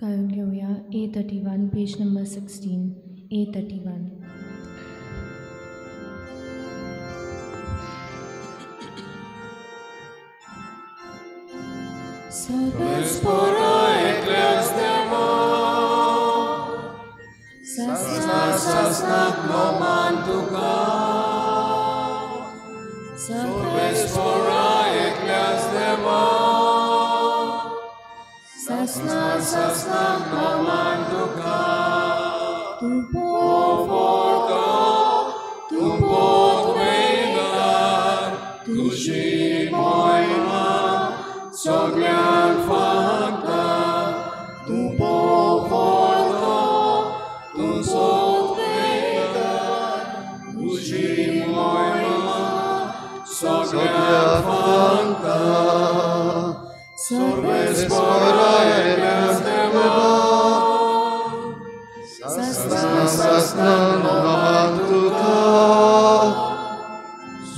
Gown घेऊया A31, page number 16, A31. सर्वेस्पोरा एकल्याच देवा, सासना सासनाक नोमान तुका. सर्वेस्पोरा एकल्याच देवा, सासना सासनाक नोमान तुका. तूं पोफोर्तो, तूं पोतवेदार, तुजी मोयमा सगळ्यांक फांकता. तूं पोफोर्तो, तूं पोतवेदार, तुजी मोयमा सगळ्यांक फांकता. सर्वेस्पोरा एकल्याच देवा, सासना सासना नोमान तुका.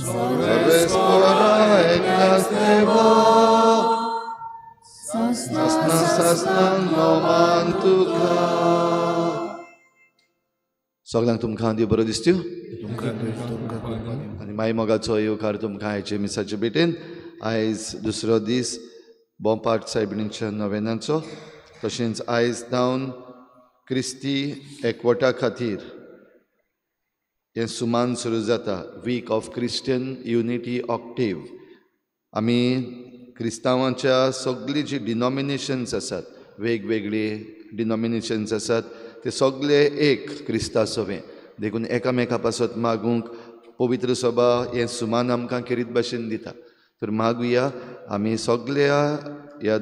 सर्वेस्पोरा एकल्याच देवा, सासना सासना नोमान तुका. सगळ्यांक तुमकां देव बरो दिसत्यो आनी माई मोगाचो येवकार तुमकां आयचे मिसाचे भेटेन. आयज दुसरो दीस बोंपाट सायबिणीच्या नोवेनाचो, तशेंच आयज जावन क्रिस्ती एकवटा खातीर हें सुमान सुरू जाता, week of Christian unity octave. आमी क्रिस्तांवांच्या सगळीं जी डिनॉमिनेशन्स आसात, वेगवेगळी डिनॉमिनेशन्स आसात, ते सगळे एक क्रिस्ता सवें, देखून एकामेका पासत मागूंक पवित्र सभा हें सुमान आमकां खेरीत भाशेन दिता. तर मागुया आमी सगळ्या ह्या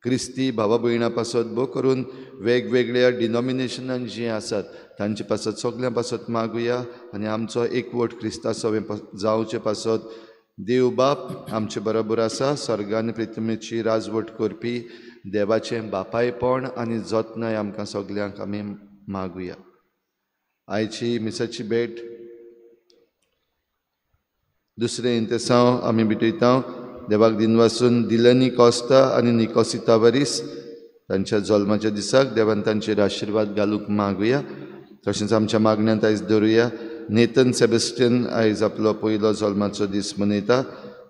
क्रिस्ती भावा भयणां पासत, भो करून वेगवेगळ्या डिनॉमिनेशनान जीं आसात तांचे पासत सगळ्यां पासत मागुया आनी आमचो एकवट क्रिस्ता सवें जावचे पासत देव बाप आमचे बरोबर आसा. स्वर्गान प्रिथ्वीची राजवट करपी देवाचें बापायपण आनी जतनाय आमकां सगल्यांक आमी मागुया. आयची मिसाची भेट दुसरें इंतेसांव आमी भेटयता. देवाक दिनवासून दिलनी कॉस्ता आनी निकोसी तावरीस तांच्या जल्माच्या दिसाक देवान तांचेर आशिर्वाद घालूंक मागुया. तशेंच आमच्या मागण्यांत आयज दवरुया नेथन सेबेस्टियन आयज आपलो पयलो जल्माचो दीस मनयता.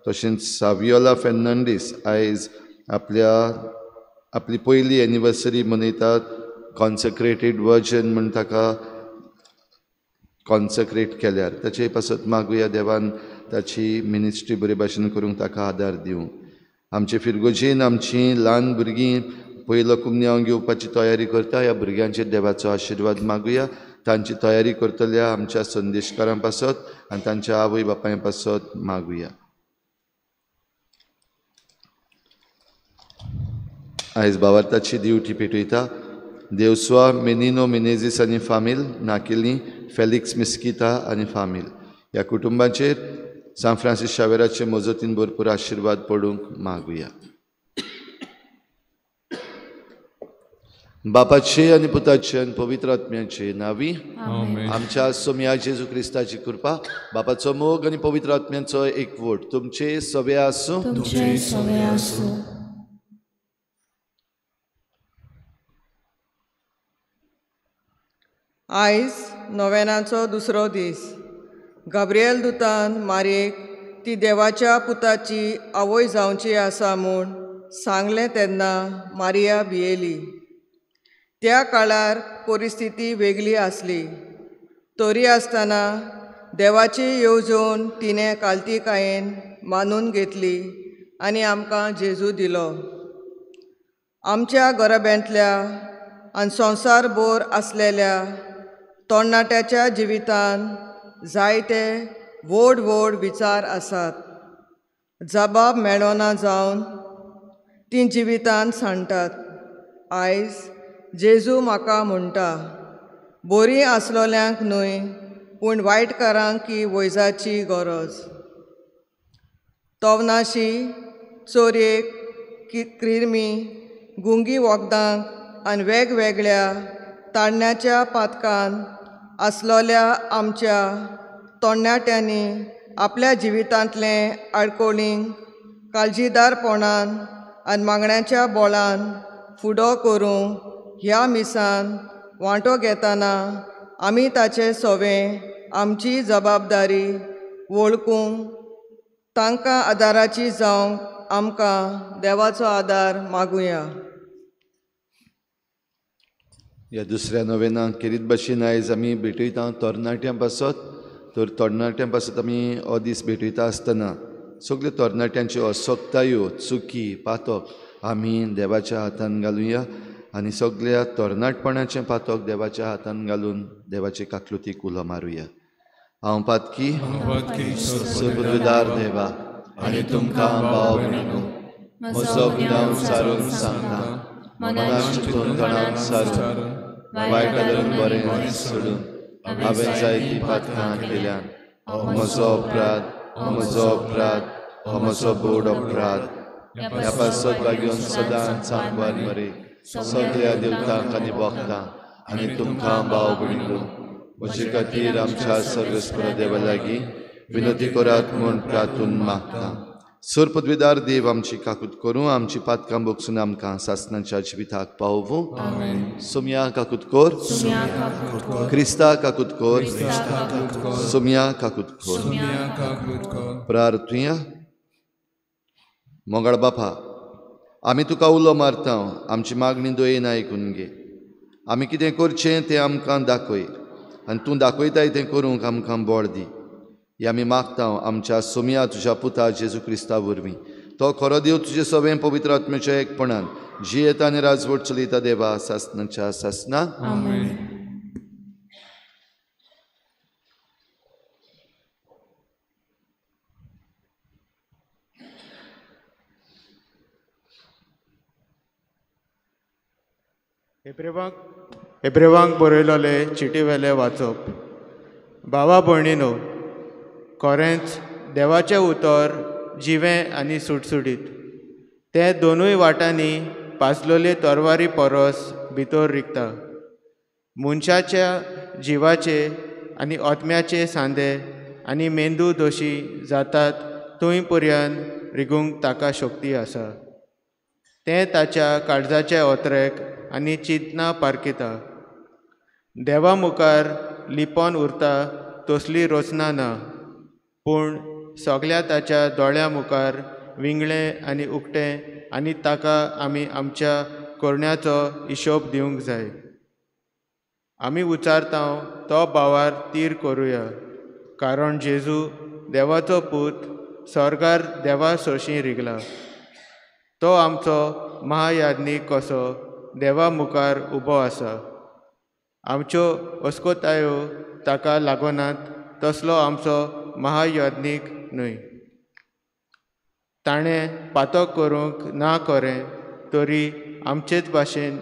तशेंच सावियोला फेर्नांडीस आयज आपली पयली एनिवर्सरी मनयतात. कॉन्सेक्रेटेड वर्जन म्हूण ताका कॉन्सेक्रेट केल्यार ताचे पासत मागुया देवान ताची मिनिस्ट्री बरे भाशेन करूंक ताका आदार दिवं. आमचे फिरगोजेन आमची ल्हान भुरगीं पयलो कुमन्यांव घेवपाची तयारी करता, ह्या भुरग्यांचेर देवाचो आशिर्वाद मागुया. तांची तयारी करतल्या आमच्या संदेशकारां पासत आनी तांच्या आवय बापाय पासत मागुया. आयज भावार्थाची दिवटी पेटयता देवस्वा मेनिनो मिनेझीस आनी फामील, नाकिली फेलिक्स मिस्किता आनी फामील ह्या कुटुंबाचेर सांत फ्रांसीस शावेराचे मजतीन भरपूर आशिर्वाद पडूंक मागुया. बापाचे आनी पुताचे आनी पवित्र आत्म्याचे नावी आमच्या सोम्या जेजू क्रिस्ताची कृपा, बापाचो मोग आनी पवित्र आत्म्याचो एकवट तुमचे सवे आसूं. आयज नोवेनाचो दुसरो दीस. गाब्रिएल दुतान मारयेक ती देवाच्या पुताची आवय जावची आसा म्हूण सांगलें तेन्ना मारिया भियेली. त्या काळार परिस्थिती वेगळी आसली तरी आसतना देवाची येवजण तिणें कालतिकायेन मानून घेतली आनी आमकां जेजू दिलो. आमच्या घराब्यांतल्या आनी संवसारभर आसलेल्या तरणाट्याच्या जिवितान जायते व्हड व्हड विचार आसात, जबाब मेळना जावन तीं जिवितान सांडटात. आयज जेजू म्हाका म्हणटा, बरीं आसलोल्यांक न्हय पूण वायटकारांक ही वैजाची गरज. तवनाशी, चोरयेक, क्रिमी, गुंगी वखदांक आनी वेगवेगळ्या तारण्याच्या पातकान आसलोल्या आमच्या तरणाट्यांनी आपल्या जिवितांतलें आडकोळींक काळजीदारपणान आनी मागण्याच्या बोळान फुडो करूंक ह्या मिसान वांटो घेतना आमी ताचे सोवें आमची जबाबदारी वळखूंक तांकां आदाराची जावंक आमकां देवाचो आदार मागुया. ह्या दुसऱ्या नोवेनाक खेरीत भाशेन आयज आमी भेटयता तरणाट्यां पासत. तर तरणाट्यां पासत आमी हो दीस भेटयता आसतना सगल्यो तरणाट्यांच्यो असक्तायो, चुकी, पातक आमी देवाच्या हातान घालुया आनी सगल्या तरणाटपणाचें पातक देवाच्या हातान घालून देवाचे काकलुतीक उलो मारुया. हांव पातकी सुबुदार देवा आनी तुमकां भाव भयणीनो म्हजो गुन्यांव सारून सांगता, मनान चिंतून तणान सारून वायट धरून बरें सोडून हांवें जायतीं पातकां केल्यान. म्हजो अपराध, म्हजो अपराध, म्हजो बोड अपराध. ह्या पासत लागून सदांच सांगवार मरे सगळ्या देवतांक आनी भक्तांक आनी तुमकां भाव भयणीनो म्हजे खातीर आमच्या सर्वेस्पर देवा लागीं विनंती करात म्हूण प्रार्थून मागता. सर पदवीदार देव आमची काकूत करूं, आमची पातकां बोगसून आमकां सासणाच्या जिविताक पावोवं. सोमया काकूत कर, क्रिस्ता काकूत कर, सोमया काकूत कर. प्रार्थुया. मोगाळ बापा, आमी तुका उलो मारता, आमची मागणी दयेन आयकून घे. आमी कितें करचें तें आमकां दाखय आनी तूं दाखयताय तें करूंक आमकां बळ दी. हे आमी मागता आमच्या सोमया तुज्या पुता जेजू क्रिस्ता वरवीं. तो खरो देव तुजे सवें पवित्र आत्म्याच्या एकपणान जियेता आनी राजवट चलयता देवा सासणाच्या सासना. एब्रेवांक बरयलोले चिटी वेले वाचप. भावा भयणीनो, खरेंच देवाचें उतर जिवें आनी सुटसुटीत, तें दोनूय वाटांनी पाजलोले तरवारी परस भितर रिगता, मनशाच्या जिवाचे आनी आत्म्याचे सांदे आनी मेंदू दोशी जातात थंय पर्यंत रिगूंक ताका शक्ती आसा. तें ताच्या काळजाचे ओतरेक आनी चिंतना पारखिता. देवा मुखार लिपोन उरता तसली रचना ना, पूण सगल्या ताच्या दोळ्यां मुखार विंगळें आनी उक्तें आनी ताका आमी आमच्या करण्याचो हिशोब दिवंक जाय. आमी उचारता तो भावार तीर करुया, कारण जेजू देवाचो पूत स्वर्गार देवा सोशी रिगला. तो आमचो महायाज्ञीक कसो देवा मुखार उबो आसा. आमच्यो अस्कोतायो ताका लागोनात तसलो आमचो महायाज्ञीक न्हय. ताणें पातक करूंक ना करें तरी आमचेच भाशेन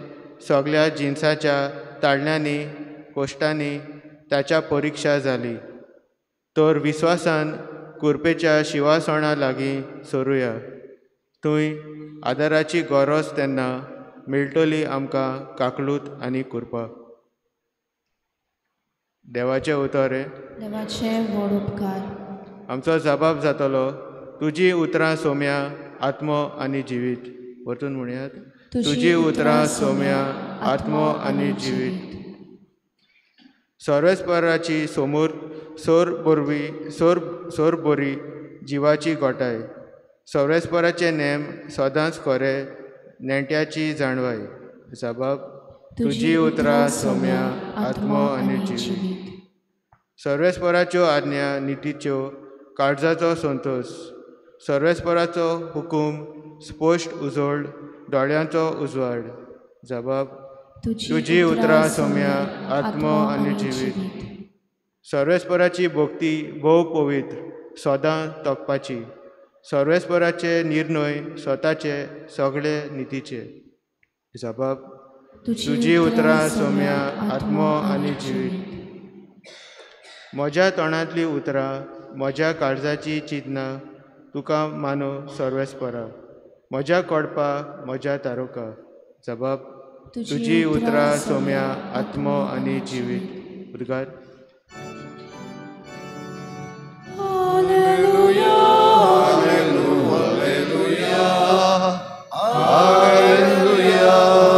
सगल्या जिनसाच्या ताळण्यांनी कोश्टांनी ताच्या परिक्षा जाली. तर विस्वासान कुरपेच्या शिवासणा लागीं सरुया, थंय आदाराची गरज तेन्ना मेळटली आमकां काकलूत आनी कुरपा. देवाचें उतर हें, देवाचे व्हड उपकार. आमचो जबाब जातलो, तुजी उतरां सोम्या आत्मो आनी जिवीत. परतून म्हणयात, तुजी उतरां सोम्या आत्मो आनी जिवीत. सर्वेस्पराची सोमूर सोर बोरवी सोर सोर बोरी जिवाची गोठाय. सर्वेस्पराचे नेम सदांच खरे नेण्ट्याची जाणवाय. जबाब, तुजी उतरां सोम्या आत्मो आनी जिवीत. सर्वेस्पराच्यो आज्ञा नितीच्यो काळजाचो संतोश. सर्वेस्पराचो हुकूम स्पश्ट उजळ दोळ्यांचो उजवाड. जबाब, तुजी उतरां सोम्या आत्मो आनी जिवीत. सर्वेस्पराची भक्ती भोव पवित्र सदां तोखपाची. सर्वेस्पराचे निर्णय स्वताचे सगळे नितीचे. जबाब, तुजी उतरां सोम्या आत्मो आनी जिवीत. म्हज्या तोंडांतलीं उतरां म्हज्या काळजाची चिंतना तुका मानो सर्वेस्परा. म्हज्या कडपा म्हज्या तारोका. जबाब, तुजी उतरां सोम्या आत्मो आनी जिवीत. उद्गार. Alleluia, alleluia, alleluia.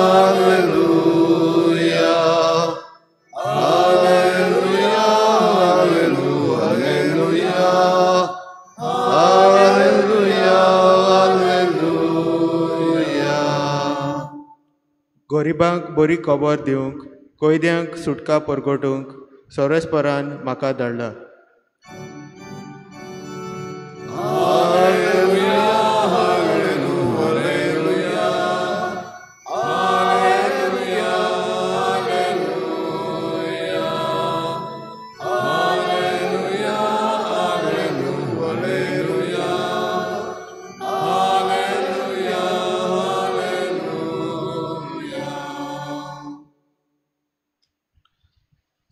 गरिबांक बरी खबर दिवंक, कैद्यांक सुटका परगटूंक सर्वेस्परान म्हाका धाडला.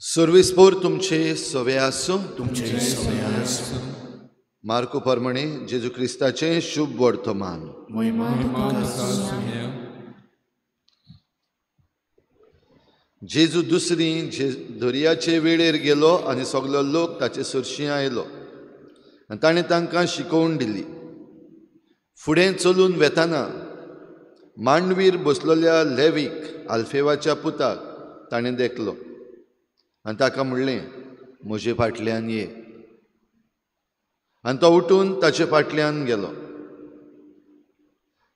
सर्वेस्पोर तुमचे सवे आसूं. तुमचे सवे आसूं. मार्को परमणे जेजू क्रिस्ताचें शुभ वर्तमान. जेजू दुसरी दर्याचे वेळेर गेलो आनी सगलो लोक ताचे सरशीं आयलो आनी ताणें तांकां शिकोवन दिली. फुडें चलून वेताना मांडवीर बसलेल्या लेवीक आल्फेवाच्या पुताक ताणें देखलो आनी ताका म्हणलें, म्हजे फाटल्यान ये. आनी तो उठून ताचे फाटल्यान गेलो.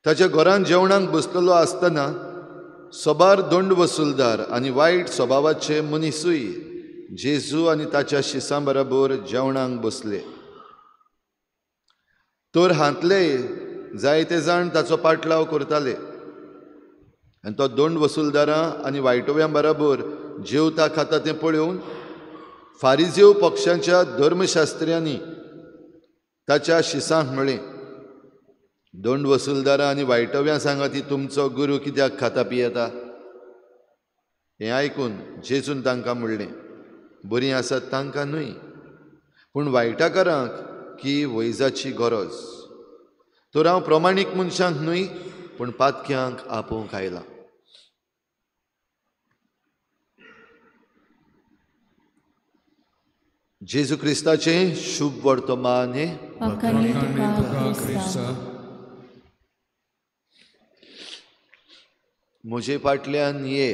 ताच्या घरान जेवणाक बसलेलो आसतना सबार दंड वसुलदार आनी वायट स्वभावाचे मनिसूय जेजू आनी ताच्या शिसां बरोबर जेवणाक बसले. तर हांतले जायते जाण ताचो पाटलाव करताले आनी तो दंड वसुलदारां आनी वायटोव्यां बरोबर जेवता खाता तें पळोवन फारिजेव पक्षांच्या धर्मशास्त्र्यांनी ताच्या शिसांक म्हळें, दंड वसुलदारां आनी वायटव्यां सांगाती तुमचो गुरू कित्याक खाता पियेता? हें आयकून जेजून तांकां म्हणलें, बरीं आसात तांकां न्हय, पूण वायटाकारांक की वैजाची गरज. तर हांव प्रमाणीक मनशांक न्हय पूण पातक्यांक आपोवंक आयलां. जेजू क्रिस्ताचें शुभ वर्तमान. म्हजे फाटल्यान ये.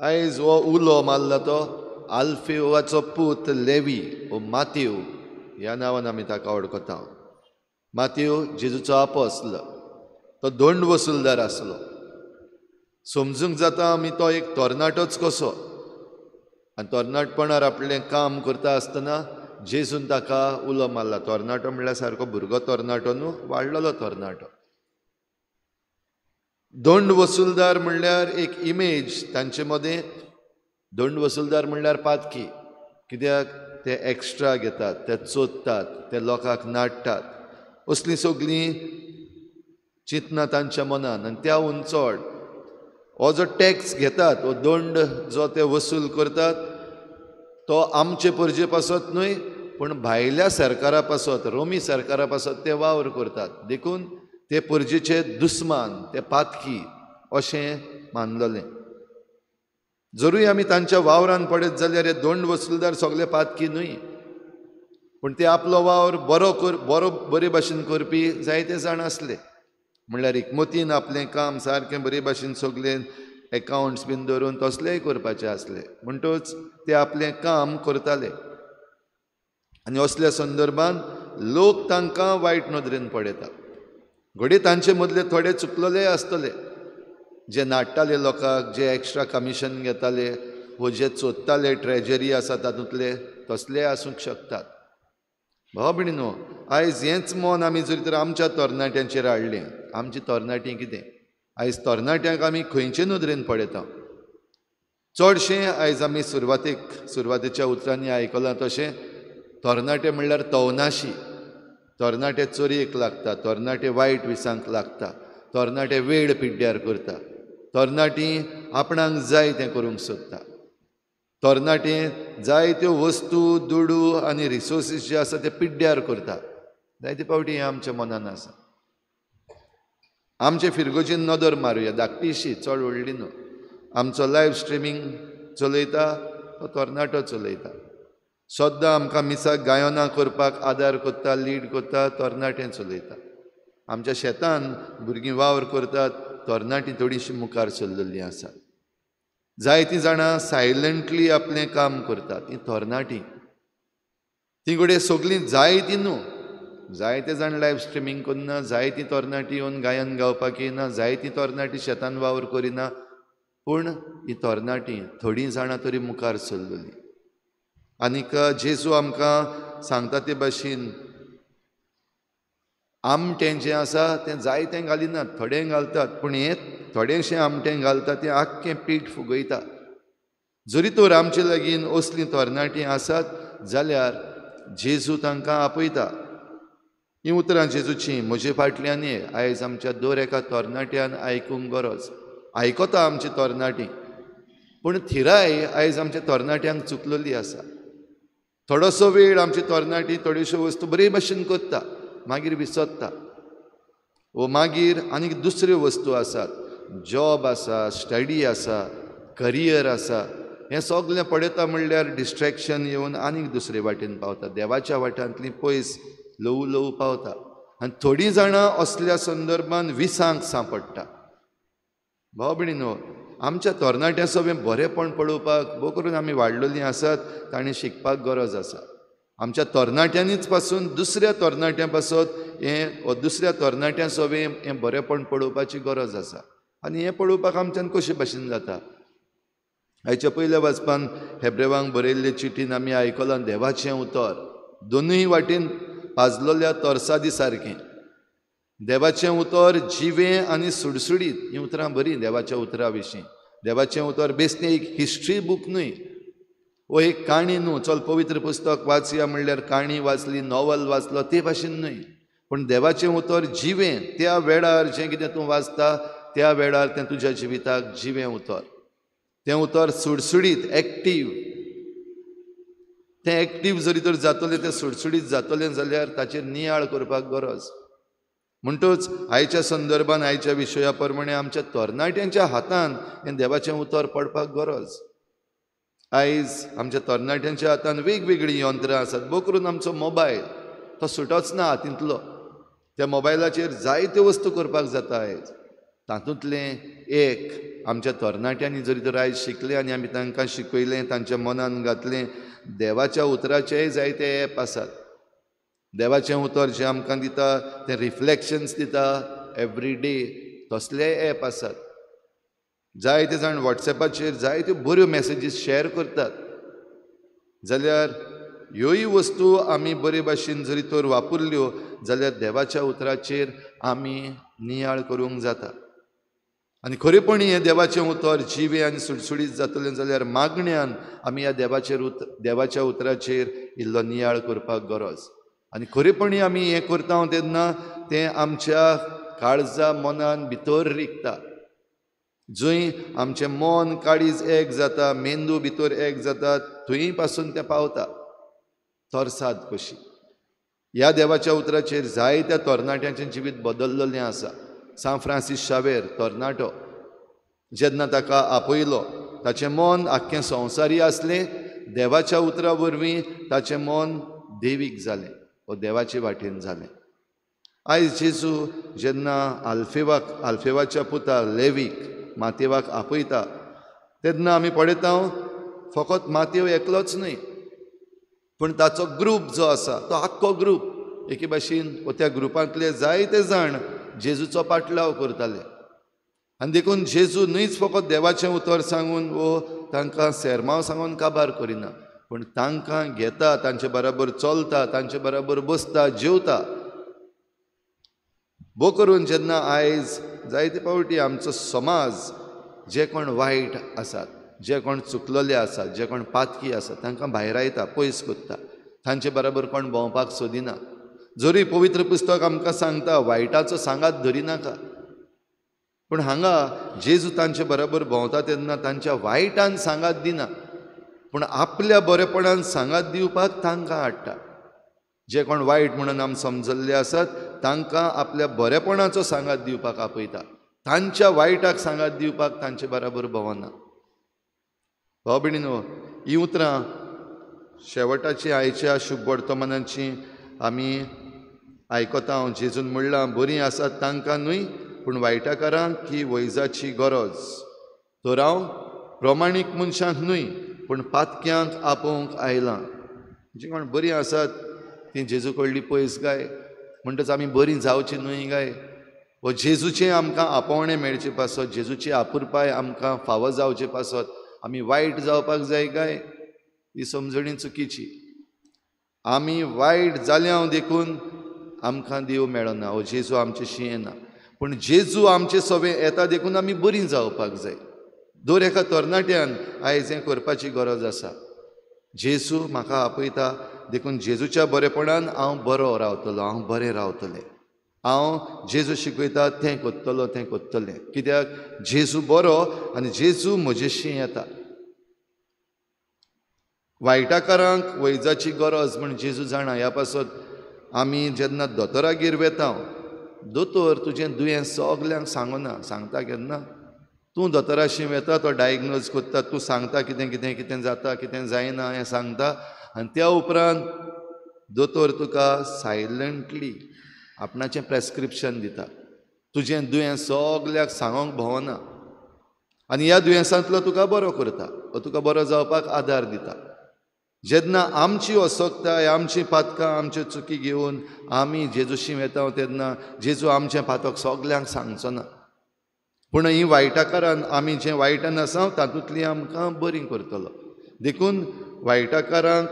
आयज हो उलो मारला तो आल्फेवाचो पूत लेवी ओ मातेव ह्या नांवान आमी ताका वळखता. मातेव जेजूचो आपो आसलो, तो दंड वसुलदार आसलो. समजूंक जाता आमी तो एक तरणाटोच कसो आनी तरणाटपणार आपलें काम करता आसतना जेजून ताका उलो मारला. तरणाटो म्हणल्यार सारको भुरगो तरणाटो न्हू, वाडलेलो तरणाटो. दंड वसुलदार म्हणल्यार एक इमेज तांचे मदें. दंड वसुलदार म्हणल्यार पातकी, कित्याक ते एक्स्ट्रा घेतात, ते चोदतात, ते लोकांक नाडटात. असलीं सगळीं चिंतना तांच्या मनान. आनी त्याहून चड हो जो टॅक्स घेतात, हो दंड जो ते वसूल करतात तो आमचे परजे पासत न्हय पूण भायल्या सरकारा पासत, रोमी सरकारा पासत ते वावर करतात. देखून ते परजेचे दुस्मान, ते पातकी अशें मानलेलें. जरूय आमी तांच्या वावरान पडत जाल्यार हे दंड वसुलदार सगळे पातकी न्हय, पूण ते आपलो वावर बरो बरे भाशेन करपी जायते जाण आसले. म्हणल्यार एकमतीन आपलें काम सारकें बरे भाशेन सगळें एकावंट्स बीन दवरून तसलेय करपाचें आसलें, म्हणटच ते आपलें काम करताले. आनी असल्या संदर्भान लोक तांकां वायट नदरेन पळयता. घडये तांचे मदले थोडे चुकलेलेय आसतले, जे नाडटाले लोकांक, जे एक्स्ट्रा कमिशन घेताले वो जे चोदताले ट्रेजरी आसा तातूंतले, तसलेय आसूंक शकतात. भाव भयणीनो, आयज हेंच मन आमी जरी तर आमच्या तरणाट्यांचेर हाडलें, आमची तरणाटीं कितें आयज तरणाट्यांक आमी खंयचे नदरेन पळयता? चडशें आयज आमी सुरवातेच्या उतरांनी आयकलां तशें तरणाटे म्हणल्यार तवनाशी. तरणाटे चोरयेक लागता, तरणाटे वायट विसांक लागता, तरणाटे वेळ पिड्ड्यार करता, तरणाटीं आपणाक जाय तें करूंक सोदता, तरणाटे जायत्यो वस्तू, दुडू आनी रिसोर्सीस जे आसा ते पिड्ड्यार करता. जायते फावटी हें आमच्या मनान आसा. आमचे फिरगोजेन नदर मारुया, धाकटीशी, चड व्हडली न्हू. आमचो लायव स्ट्रिमींग चलयता तो तरणाटो चलयता. सद्दां आमकां मिसाक गायनां करपाक आदार करता, लीड करता, तरणाटे चलयता. आमच्या शेतान भुरगीं वावर करतात, तरणाटीं थोडीशीं मुखार सरलेलीं आसात. जायतीं जाणां सायलंटली आपलें काम करतात, तीं तरणाटीं. तीं घडये सगळीं जायतीं न्हू, जायते जाण लायव स्ट्रिमींग करना, जायतीं तरणाटीं येवन गायन गावपाक येना, जायतीं तरणाटीं शेतान वावर करिना, पूण ही तरणाटीं थोडीं जाणां तरी मुखार सरलेलीं. आनीक जेजू आमकां सांगता ते भाशेन आमटें जें आसा तें जायतें घालिनात, थोडें घालतात, पूण हें थोडेंशें आमटें घालता तें आख्खें पीठ फुगयता. जरी तर आमचे लागीं असलीं तरणाटीं आसात जाल्यार जेजू तांकां आपयता. हीं उतरां जेजूचीं, म्हजे फाटल्यान ये, आयज आमच्या दर एका तरणाट्यान आयकूंक गरज. आयकता आमची तरणाटीं, पूण थिराय आयज आमच्या तरणाट्यांक चुकलेली आसा. थोडोसो वेळ आमची तरणाटीं थोड्योश्यो वस्तू बरे भाशेन करता, मागीर विसरता. वो मागीर आनीक दुसऱ्यो वस्तू आसात, जॉब आसा, स्टडी आसा, करियर आसा, हें सगळें पळयता म्हणल्यार डिस्ट्रेक्शन येवन आनीक दुसरे वाटेन पावता, देवाच्या वाटांतली पयस ल्हवू ल्हवू पावता. आनी थोडीं जाणां असल्या संदर्भान विसांक सांपडटा. भाव भयणीनो, आमच्या तरणाट्यां सगळें बरेंपण पळोवपाक भोव करून आमी वाडलेलीं आसात, तांणी शिकपाक गरज आसा. आमच्या तरणाट्यांनीच पासून दुसऱ्या तरणाट्यां पासत हें वा दुसऱ्या तरणाट्यां सवें हें बरेंपण पळोवपाची गरज आसा. आनी हें पळोवपाक आमच्यान कशे भाशेन जाता? आयच्या पयल्या वाचपान हेब्रेवांक बरयल्ले चिटीन आमी आयकलां, देवाचें उतर दोनूय वाटेन पाजलोल्या तरसादी सारकें. देवाचें उतर जिवें आनी सुडसुडीत. हीं उतरां बरीं देवाच्या उतरा विशीं. देवाचें उतर बेश्टें एक हिस्ट्री बूक न्हय, वो एक काणी न्हू, चल पवित्र पुस्तक वाचया म्हणल्यार काणी वाचली, नॉवल वाचलो ते भाशेन न्हय, पूण देवाचें उतर जिवें. त्या वेळार जें कितें तूं वाचता त्या वेळार तें तुज्या जिविताक जिवें उतर. तें उतर सुडसुडीत, एक्टीव. तें एक्टीव जरी तर जातलें, तें सुडसुडीत जातलें जाल्यार ताचेर नियाळ करपाक गरज. म्हणटच आयच्या संदर्भान, आयच्या विशया प्रमाणे आमच्या तरणाट्यांच्या हातान हें देवाचें उतर पडपाक गरज. आयज आमच्या तरणाट्यांच्या हातान वेगवेगळीं यंत्रां आसात, भोव करून आमचो मोबायल तो सुटोच ना हातींतलो. त्या मोबायलाचेर जायत्यो वस्तू करपाक जाता आयज. तातूंतलें एक आमच्या तरणाट्यांनी जरी तर आयज शिकलें आनी आमी तांकां शिकयलें, तांच्या मनान घातलें, देवाच्या उतराचेय जायते एप आसात. देवाचें उतर जें आमकां दिता तें रिफ्लेक्शन्स दिता एवरी डे, तसलेय एप आसात. जायते जाण वॉट्सएपाचेर जायत्यो बऱ्यो मॅसेजीस शेअर करतात. जाल्यार ह्योय वस्तू आमी बरे भाशेन जरी तर वापरल्यो जाल्यार देवाच्या उतराचेर आमी नियाळ करूंक जाता. आनी खरेपणी हें देवाचें उतर जिवें आनी सुडसुडीत जातलें जाल्यार मागण्यान आमी ह्या देवाचेर देवाच्या उतराचेर इल्लो नियाळ करपाक गरज. आनी खरेपणी आमी हें करता तेन्ना तें आमच्या काळजा मनान भितर रिगता. जंय आमचें मन काळीज एक जाता, मेंदू भितर एक जाता, थंय पासून तें पावता तरसाद कशी. ह्या देवाच्या उतराचेर जायत्या तरणाट्यांचें जिवीत बदल्लेलें आसा. सांत फ्रांसीस शावेर तरणाटो जेन्ना ताका आपयलो, ताचें मन आख्खें संवसारी आसलें, देवाच्या उतरा वरवीं ताचें मन देवीक जालें वो देवाचे वाटेन जालें. आयज जेजू जेन्ना आल्फेवाच्या पुता लेवीक मातेवाक आपयता तेन्ना आमी पळयता फकत मातेव एकलोच न्हय, पूण ताचो ग्रूप जो आसा तो आख्खो ग्रूप एके भाशेन वो त्या ग्रुपांतले जायते जाण जेजूचो पाटलाव करताले. आनी देखून जेजू न्हयच फकत देवाचें उतर सांगून वो तांकां सेरमांव सांगून काबार करिना, पूण तांकां घेता, तांचे बराबर चलता, तांचे बराबर बसता, जेवता. भोव करून जेन्ना आयज जायते फावटी आमचो समाज जे कोण वायट आसात, जे कोण चुकलेले आसात, जे कोण पातकी आसात तांकां भायरायता, पयस करता, तांचे बराबर कोण भोंवपाक सोदिना. जरी पवित्र पुस्तक आमकां सांगता वायटाचो सांगात धरिनाका, पूण हांगा जेजू तांचे बराबर भोंवता तेन्ना तांच्या वायटान सांगात दिना, पूण आपल्या बरेपणान सांगात दिवपाक तांकां हाडटा. जे कोण वायट म्हणून आमी समजल्ले आसात तांकां आपल्या बरेपणाचो सांगात दिवपाक आपयता, तांच्या वायटाक सांगात दिवपाक तांचे बराबर भोंवना. भाव भयणीनो, ही उतरां शेवटाची आयच्या शुभ वर्तमानाची आमी आयकता. हांव जेजून म्हणलां, बरीं आसात तांकां न्हय पूण वायटाकारांक ही वैजाची गरज. तर हांव प्रमाणीक मनशांक न्हय पूण पातक्यांक आपोवंक आयलां. जीं कोण बरीं आसात तीं जेजू कडली पयस काय? म्हणटच आमी बरीं जावची न्हय काय? वो जेजूचें आमकां आपोवणें मेळचे पासत, जेजूची आपुरपाय आमकां फावो जावचे पासत आमी वायट जावपाक जाय काय? ही समजणी चुकीची. आमी वायट जाल्या देखून आमकां देव मेळना, वो जेजू आमचे येना. पूण जेजू आमचे सवे येता देखून आमी बरीं जावपाक जाय. दर एका तरणाट्यान आयज हें करपाची गरज आसा. जेजू म्हाका आपयता देखून जेजूच्या बरेपणान हांव बरो रावतलो, हांव बरें रावतलें, हांव जेजू शिकयता तें करतलो, तें करतलें. कित्याक जेजू बरो आनी जेजू म्हजेशी येता. वायटाकारांक वैजाची गरज म्हण जेजू जाणा. ह्या पासत आमी जेन्ना दोतोरागेर वेता, दोतोर तुजें दुयेंस सगल्यांक सांगना. सांगता केन्ना? तूं दोतोराशी वेता, तो डायग्नोज करता, तूं सांगता कितें कितें कितें जाता कितें जायना हें सांगता. आनी त्या उपरांत दोतोर तुका सायलंटली आपणाचें प्रेस्क्रिप्शन दिता. तुजें दुयेंस सगल्याक सांगोंक भोवना आनी ह्या दुयेंसांतलो तुका बरो करता, वो तुका बरो जावपाक आदार दिता. जेन्ना आमची असक्ताय, आमची पातकां, आमच्यो चुकी घेवन आमी जेजूशी वेता तेन्ना जेजू आमचें पातक सगल्यांक सांगचो ना. पूण ही वायटाकारान आमी जें वायटान आसा तातूंतली आमकां बरीं करतलो. देखून वायटाकारांक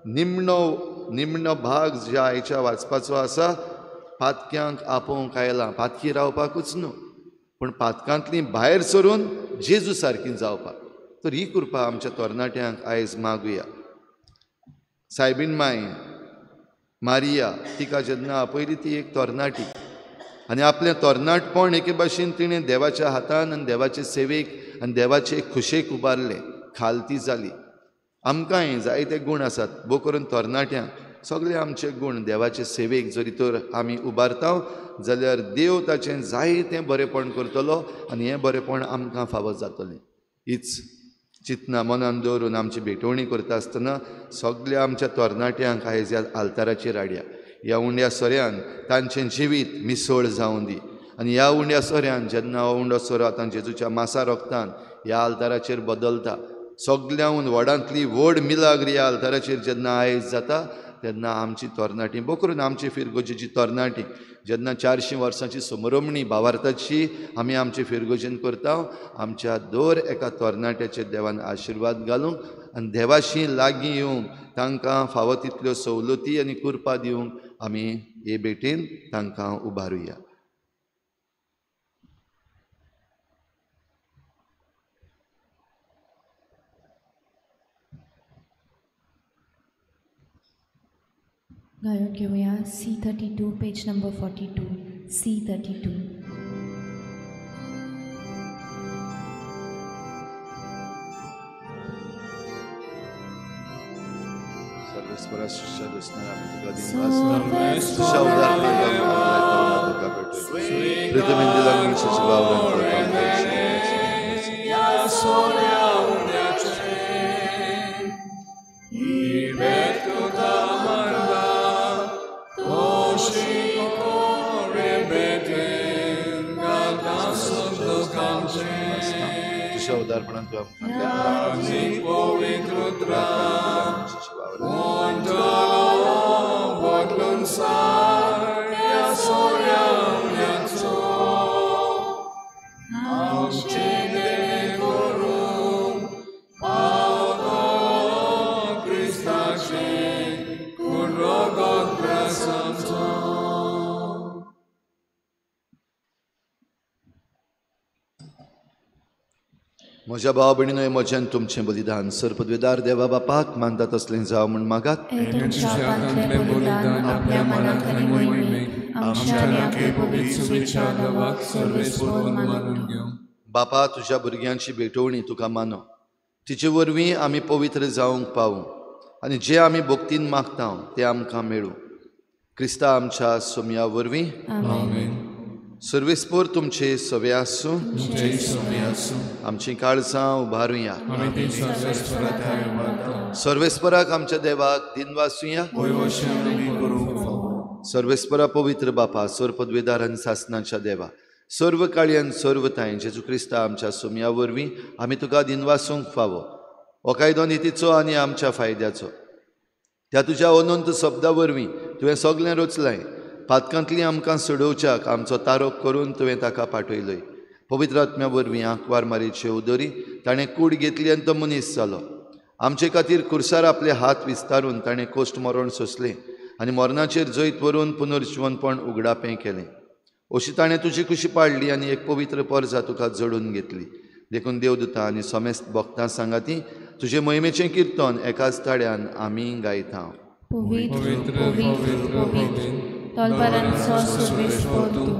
निमणो निमणो भाग ज्या आयच्या वाचपाचो आसा, पातक्यांक आपोवंक आयला. पातकी रावपाकूच न्हू, पूण पातकांतली भायर सरून जेजू सारकी जावपाक. तर ही कृपा आमच्या तरणाट्यांक आयज मागुया. सायबीन माय मारिया तिका जेन्ना आपयली ती एक तरणाटी आनी आपलें तरणाटपण एके भाशेन तिणें देवाच्या हातान आनी देवाचे सेवेक आनी देवाचे खुशेक उबारलें, खालती जाली. आमकांय जायते गूण आसात, भोव करून तरणाट्यांक सगळे आमचे गूण देवाचे सेवेक जरी तर आमी उबारता जाल्यार देव ताचें जायतें बरेंपण करतलो आनी हें बरेंपण आमकां फावो जातलें. हीच चिंतना मनान दवरून आमची भेटवणी करता आसतना सगळ्या आमच्या तरणाट्यांक आयज ह्या आल्ताराचेर हाडया. ह्या उंड्या सोऱ्यान तांचें जिवीत मिसळ जावं दी आनी ह्या उंड्या सोऱ्यान जेन्ना हो उंडो सोरो आतां जेजूच्या मासा रोगतान ह्या आल्ताराचेर बदलता, सगळ्याहून व्हडांतली व्हड मिलाग्र ह्या आल्ताराचेर जेन्ना आयज जाता तेन्ना आमची तरणाटी, भोव करून आमची फिरगोजेची तरणाटी जेन्ना 400 वर्सांची समरमणी भावार्थाची आमी आमचे फिरगोजेन करता, आमच्या दर एका तरणाट्याचे देवान आशिर्वाद घालूंक आनी देवाशी लागीं येवंक तांकां फावो तितल्यो सवलती आनी कृपा दिवंक आमी हे भेटेन तांकां उबारुया. गायन घेवया C32 page number 42. C32. म्हज्या भाव भयणीनो, म्हज्यान तुमचें बलिदान सर्पद्वेदार देवा बापाक मानता तसलें जावं म्हूण मागात. बापा, तुज्या भुरग्यांची भेटवणी तुका मानो, तिचे वरवीं आमी पवित्र जावंक पावूं आनी जे आमी भक्तीन मागता तें आमकां मेळूं. क्रिस्ता आमच्या सोमया वरवीं. सर्वेस्पोर तुमचे सवे आसूं. आमची काळजां उबारुया. सर्वेस्पराक आमच्या देवाक दिनवासुया. सर्वेस्परा पवित्र बापा, सर्वपदवेदार आनी सासनाच्या देवा, सर्व काळी आनी सर्व तांय जेजू क्रिस्ता आमच्या सोमया वरवीं आमी तुका दिनवासूंक फावो. हो कायदो नितीचो आनी आमच्या फायद्याचो. त्या तुज्या अनंत शब्दा वरवीं तुवें सगळें रचलाय पातकांतली आमकां सोडोवच्याक आमचो तारोक करून तुवें ताका पाठयलोय. पवित्र आत्म्या वरवीं आंकवार मारीचे उदरी ताणें कूड घेतली आनी तो मनीस जालो. आमचे खातीर कुर्सार आपले हात विस्तारून ताणें कोश्ट मरण सोंसलें आनी मरणाचेर जैत व्हरून पुनर्जिवनपण उगडापें केलें. अशी ताणें तुजी कुशी पाडली आनी एक पवित्र परजा तुका जोडून घेतली. देखून देवदूता आनी समेस्त भक्तां सांगाती तुजे मोहिमेचें किर्तन एकाच ताळ्यान आमी गायता. पवित्र पवित्र पवित्र तलवारांचो सर्वेस्पर तूं,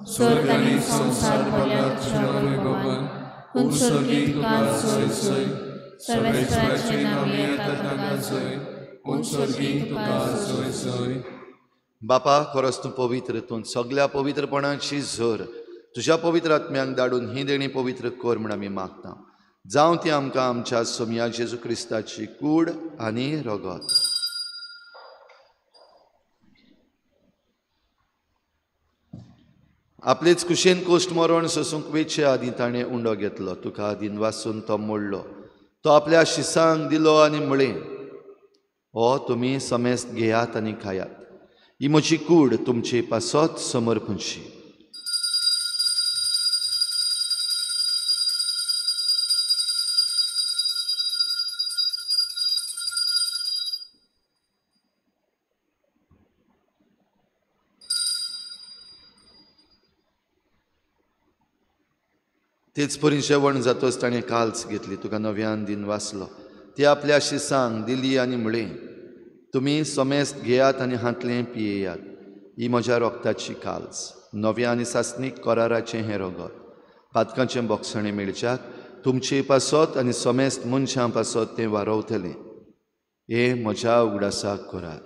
स्वर्ग आनी संवसार भरल्या तुज्या वैभवान. पूण स्वर्गी तुका जय जय, सर्वेस्पराचे नांव येता ताका जय, पूण स्वर्गी तुका जय जय. बापा, खरोच तूं पवित्र, तूं सगल्या पवित्रपणाची झर. तुज्या पवित्र आत्म्यांक धाडून ही देणी पवित्र कर म्हूण आमी मागता. जावं ती आमकां आमच्या सोमया जेजू क्रिस्ताची कूड आनी रगत. आपलेच कुशेन कोश्ट मरण सोसूंक वेचे आदीं ताणें उंडो घेतलो. तुका आदीन वासून तो मोडलो. तो आपल्या शिसांक दिलो आनी म्हळें, हो तुमी समेस्त घेयात आनी खायात. ही म्हजी कूड तुमचे पासत समर्पणशी. तेच परी जेवण जातच ताणें काल्स घेतली. तुका नव्यान दिन वाचलो. ती आपल्या शिसांक दिली आनी म्हळें, तुमी समेस्त घेयात आनी हांतलें पियेयात. ही म्हज्या रोगताची काल्स, नव्या आनी सासणीक कराराचें हें रगत. पातकांचें बोगसणें मेळच्याक तुमचे पासत आनी समेस्त मनशां पासत तें वारवतलें. हें म्हज्या उगडासाक करात.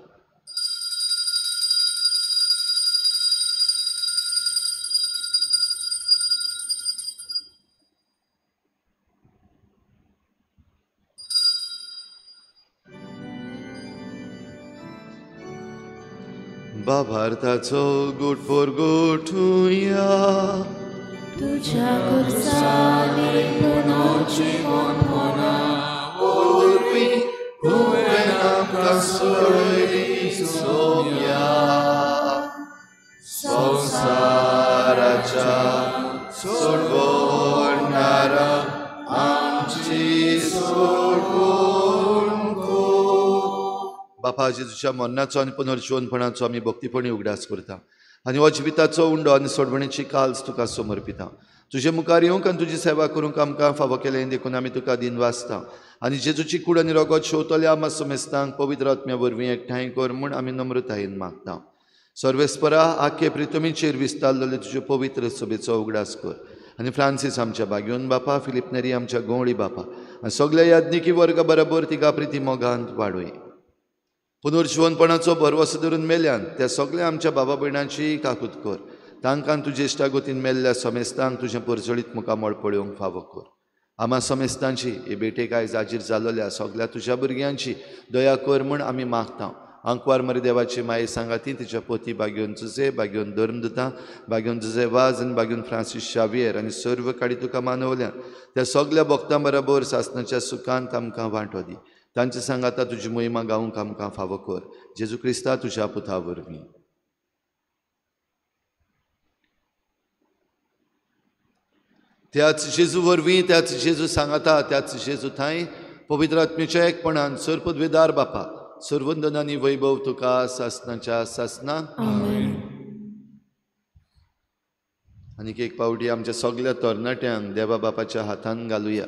बाभारताचो गुट पोरगोठुया तुझ्या कुर्सानी पुनोची मोनमोना वरवीं तुवें आमकां सोडयली सोम्या संवसाराच्या सोडवणारा आमची सोडवण. बापा, जेजूच्या मरणाचो आनी पुनर्जिवनपणाचो आमी भक्तीपणी उगडास करता आनी हो जिविताचो उंडो आनी सोडवणेची काल्स तुका समर्पिता. तुजे मुखार येवंक आनी तुजी सेवा करूंक आमकां फावो केलें देखून आमी तुका दिन वाचता आनी जेजूची कूड आनी रगत शेवतल्या आमा समेस्तांक पवित्र आत्म्या वरवीं एकठांय कर म्हूण आमी नम्रतायेन मागता. सर्वेस्परा, आखे प्रितमीचेर विस्तारलेले तुजे पवित्र सभेचो उगडास कर आनी फ्रांसीस आमच्या बाग्योन बापा, फिलीप नेरी आमच्या गवळी बापा आनी सगल्या याज्ञिकी वर्गा बरोबर तिका प्रिती मोगांत वाडोय. पुनर्जिवनपणाचो भरवसो धरून मेल्यान त्या सगल्या आमच्या बाबा भयणांची काकूत कर. तांकां तुजे इश्टागतीन मेल्ल्या समेस्तांक तुजें परजळीत मुखामळ पळोवंक फावो कर. आमा समेस्तांची हे भेटेक आयज हाजीर जाल्ल्या सगल्या तुज्या भुरग्यांची दया कर म्हूण आमी मागता. आंकवार मरी देवाची माये सांगाती तिच्या पोती बाग्योन जुजे, बाग्योन धर्मदुतां, बाग्योन जुजे वाज आनी बाग्योन फ्रांसीस शावियर आनी सर्व काडी तुका मानवल्या त्या सगल्या भक्तां बरोबर सासणाच्या सुखांत आमकां वांटो दी. तांचे सांगाता तुजी मोहिमा गावंक आमकां फावो कर. जेजू क्रिस्ता तुज्या पुता वरवीं. त्याच जेजू वरवीं, त्याच जेजू सांगाता, त्याच जेजू थांय पवित्र आत्म्याच्या एकपणान सर्वपदवेदार बापा, सर्वंदन आनी वैभव तुका सासणाच्या सासना. आनीक एक पावटी आमच्या सगल्या तरणाट्यांक देवा बापाच्या हातान घालुया.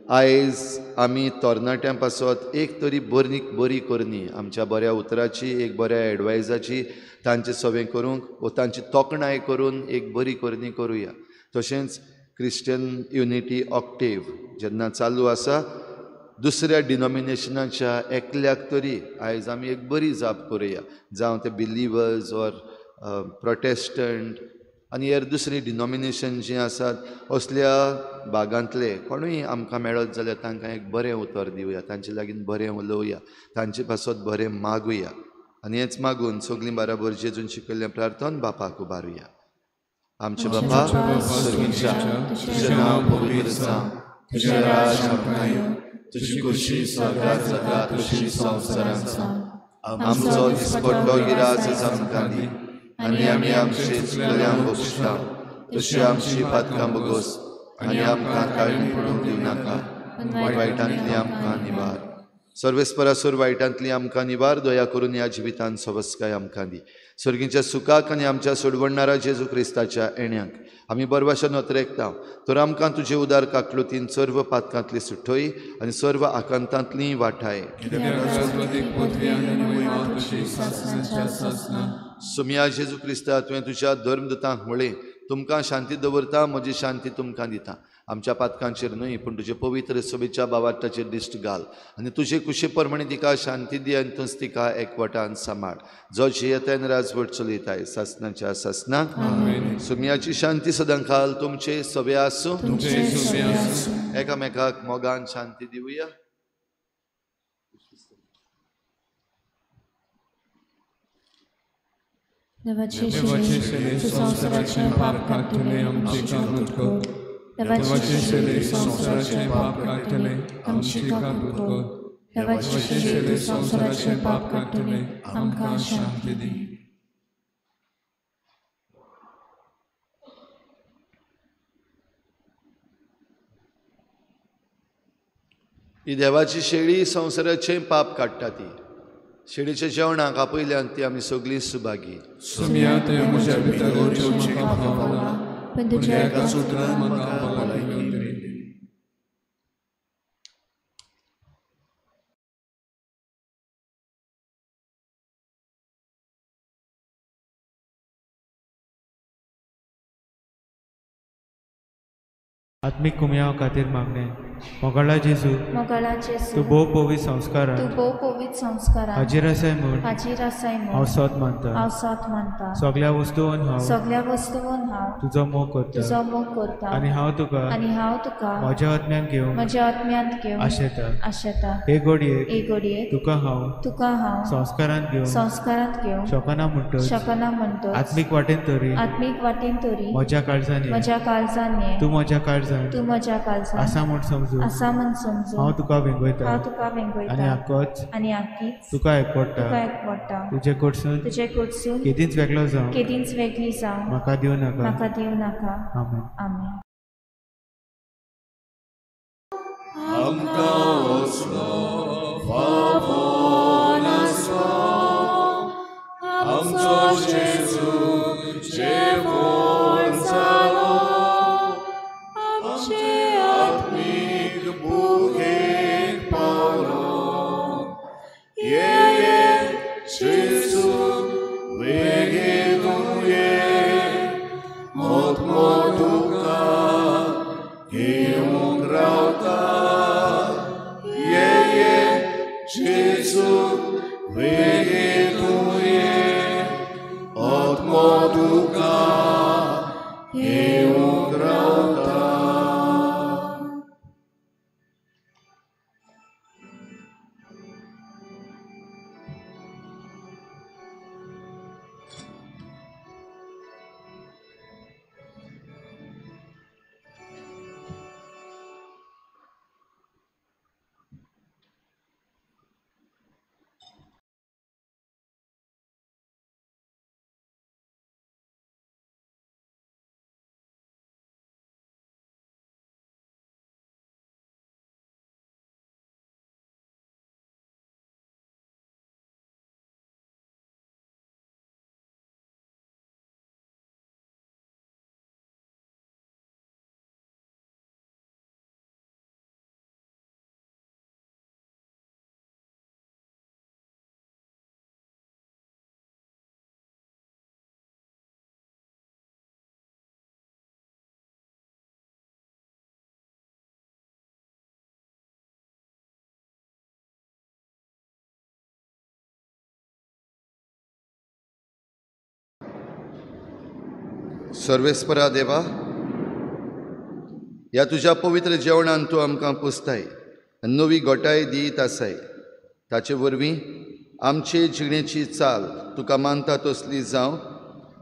आयज आमी तरणाट्यां पासत एक तरी बरी करणी, आमच्या बऱ्या उतराची, एक बऱ्या एडवायजाची तांचे सवें करूंक वो तांची तोखणाय करून एक बरी करणी करुया. तशेंच क्रिश्चन युनिटी ऑक्टेव जेन्ना चालू आसा दुसऱ्या डिनॉमिनेशनाच्या एकल्याक तरी आयज आमी एक बरी जाप करुया. जावं ते बिलिवर्स ऑर प्रोटेस्टंट आनी हेर दुसरी डिनॉमिनेशन जीं आसात असल्या भागांतले कोणूय आमकां मेळत जाल्यार तांकां एक बरें उतर दिवया, तांचे लागीं बरें उलोवया, तांचे पासत बरें मागुया आनी हेंच मागून सगळीं बराबर जेजून शिकयल्लें प्रार्थन बापाक उबारुया. आमचे बापा सर्गीच्या, तुजें नांव पवित्र जावं, तुजें राज आमकां येवं, तुजी खुशी स्वर्गांत जाता तशी संवसारांत जावं. आमचो दिसपट्टो गिरास आमकां दी आनी आमी आमचे चुकल्यांक बक्षता तशी आमची पातकां बोगोस आनी आमकां काळणी पडूंक दिवं नाका, वायटांतली आमकां निवार. सर्वेस्परासोर वायटांतली आमकां निवार. दया करून ह्या जिवितान सवस्काय आमकां दी. सर्गीच्या सुखाक आनी आमच्या सोडवणणारा जेजू क्रिस्ताच्या येण्याक आमी बरवाशा नोतरेकता. तर आमकां तुजे उदार काकलुतीन सर्व पातकांतली सुटोय आनी सर्व आकांतांतली वाठाय. सुमिया जेजू क्रिस्ता, तुवें तुज्या धर्मदूतांक म्हळें, तुमकां शांती दवरता, म्हजी शांती तुमकां दिता. आमच्या पातकांचेर न्हय पूण तुजे पवित्र सभेच्या बावाटाचेर दिश्ट घाल आनी तुजे कुशे प्रमाणे तिका शांती दी आनी तूंच तिका एकवटान सांबाळ, जो जियेताय राजवट चलयताय सासनाच्या सासनाक. सुमियाची शांती सदां खाल तुमचे सभे आसूं. एकामेकाक मोगान शांती दिवया. देवाचे शिले संवसाराचे पाप काडटले आमची काकूत कर. देवाचे शिले संवसाराचे पाप काडटले आमची काकूत कर. देवाचे शिले संवसाराचे पाप काडटले आमकां शांती दी. ही देवाची शेळी संवसाराचे पाप काडटा. ती शेळीच्या जेवणाक आपयल्यान ती आमी सगळीं सुभागी. आत्मीक कुमयाव खातीर मागणें. मोगाळा जेजू, तूं भोव पवित्र संस्कारान हाजीर आसाय म्हूण हांव सोत मानता. सगळ्या वस्तून हांव तुजो मोग करता आनी हांव तुका म्हज्या आत्म्यांत घेवंक आशेता. हे घडयेक तुका हांव संस्कारांत घेवंक शकना म्हणटच आत्मीक वाटेन तरी म्हज्या काळजान ये, तूं म्हज्या काळजान आसा म्हूण समजू हांव तुका वेंगयता आनी आकीच तुका एकवटा. तुजे कडसून केदींच वेगळो जावं म्हाका दिवं नाका. आमेन. आमेन. सर्वेस्परा देवा, ह्या तुज्या पवित्र जेवणान तूं आमकां पुसताय आनी नवी गोटाय दीत आसाय. ताचे वरवीं आमचे जिणेची चाल तुका मानता तसली जावं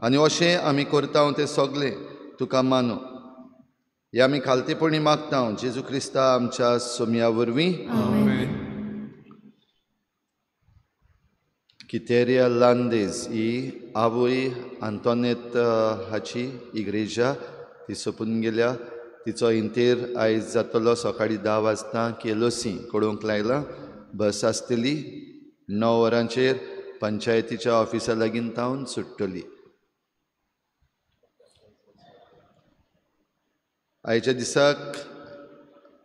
आनी अशें आमी करता तें सगळें तुका मानू. हे आमी खालतेपणी मागता जेजू क्रिस्ता आमच्या सोमया वरवीं. कितेरिया लांदेज ही आवय आंतोनेत हाची इग्रेजा ती सोंपून गेल्या. तिचो इंतेर आयज जातलो सकाळीं 10 वाजता केलोसी कळोवंक लायलां. बस आसतली 9 वरांचेर पंचायतीच्या ऑफिसा लागीं तावन सुट्टली. आयच्या दिसाक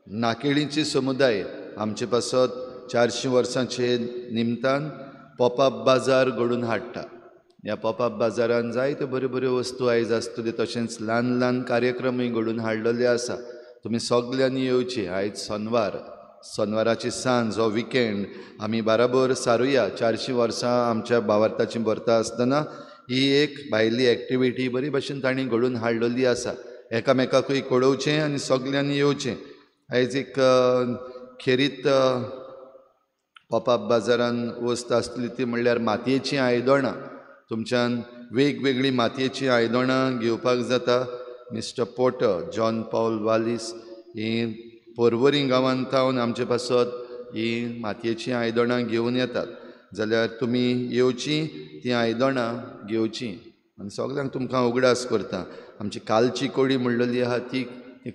नाकेळींची समुदाय आमचे पासत 400 वर्सांचे निमतान पॉपअप बाजार घडून हाडटा. ह्या पॉपअप बाजारान जायत्यो बऱ्यो बऱ्यो वस्तू आयज आसतल्यो, तशेंच ल्हान ल्हान कार्यक्रमूय घडून हाडलेले आसा. तुमी सगल्यांनी येवचे. आयज सोनवार, सोनवाराची सांज हो विकेंड आमी बाराबर सारुया. 400 वर्सां आमच्या भावार्थाची भरता आसतना ही एक भायली एक्टिविटी बरी भशेन तांणी घडून हाडलेली आसा. एकामेकाकूय कळोवचें आनी सगल्यांनी येवचें. आयज एक खेरीत पॉपअप बाजारान वस्त आसतली ती म्हणल्यार मातयेचीं आयदणां. तुमच्यान वेगवेगळीं मातयेचीं आयदणां घेवपाक जाता. मिस्टर पोटर, जॉन पावल वालीस ही पोरवरी गांवांत थावन आमचे पासत ही मातयेचीं आयदणां घेवन येतात. जाल्यार तुमी येवचीं, तीं आयदणां घेवचीं. आनी सगल्यांक तुमकां उगडास करता, आमची कालची कोडी म्हणलेली आहा ती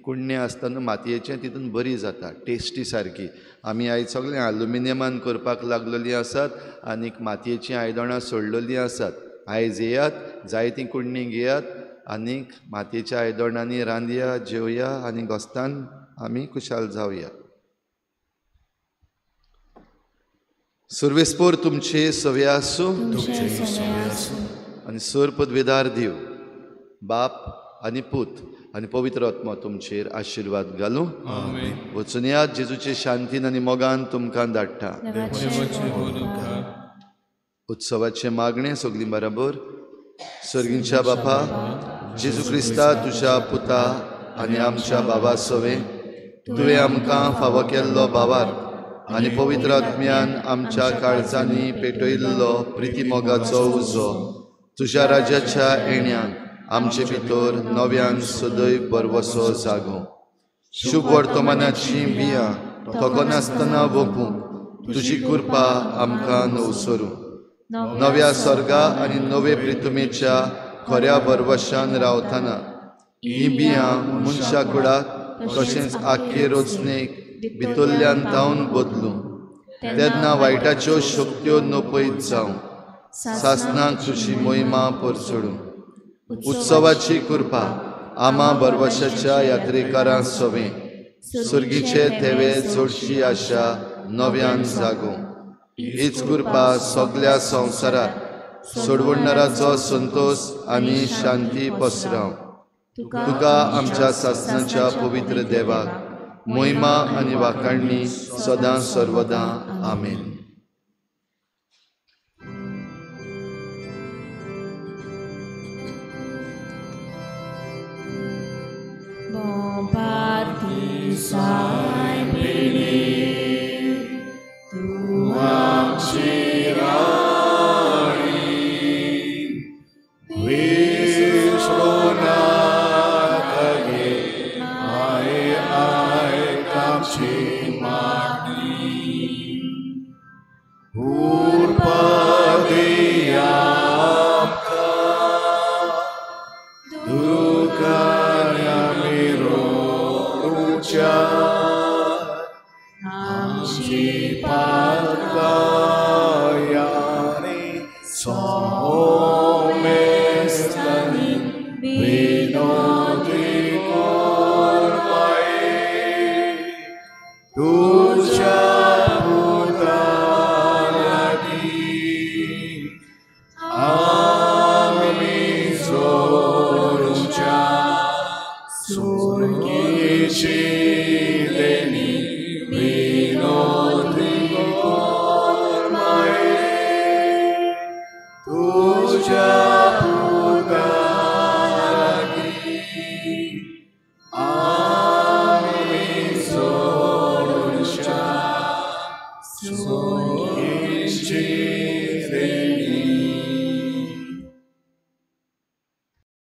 कुडणें आसतना मातयेचें तितून बरी जाता, टेस्टी सारकी. आमी आयज सगळें एल्युमिनियमान करपाक लागलेलीं आसात आनीक मातयेचीं आयदणां सोडलेलीं आसात. आयज येयात, जायतीं कुडणीं घेयात आनीक मातयेच्या आयदणांनी रांदया, जेवया आनी गोस्तान आमी खुशाल जावया. सुर्वेस्पोर तुमचे सवे आसूं आनी सोर पदवेदार दिव बाप आनी पूत आनी पवित्र आत्मा तुमचेर आशिर्वाद घालूं. वचून यात, जेजूचे शांतीन आनी मोगान तुमकां धाडटा. उत्सवाचें मागणें सगळीं बराबर. सर्गींच्या बापा, जेजू क्रिस्ता तुज्या पुता आनी आमच्या बाबा सवें तुवें आमकां फावो केल्लो भावार्थ आनी पवित्र आत्म्यान आमच्या काळजांनी पेटयल्लो प्रिती मोगाचो उजो तुज्या राज्याच्या येण्यान आमचे भितर नव्यान सदैव बरवसो जागो. शुभ वर्तमानाची बियां थकनासतना वोपूंक तुजी कृपा आमकां नवसरूं. नव्या स्वर्गा आनी नवे प्रितुमेच्या खऱ्या बरवशान रावतना ही बियां मनशा कुडाक तशेंच आख्खे रचणेक भितरल्यान तावन बदलूं. तेन्ना वायटाच्यो शक्त्यो नपयत जावं, सासनाक तुजी मोहिमा परचडूं. उत्सवाची कृपा आमा बरवशाच्या यात्रेकारां सवें सुर्गीचे थेवे जोडची आशा नव्यान जागो. हीच कृपा सगल्या संवसारात सोडवणाराचो संतोष आनी शांती पसराव. तुका आमच्या सासनाच्या पवित्र देवाक मोहिमा आनी वाखाणणी सदां सर्वदां. आमेन. Surgici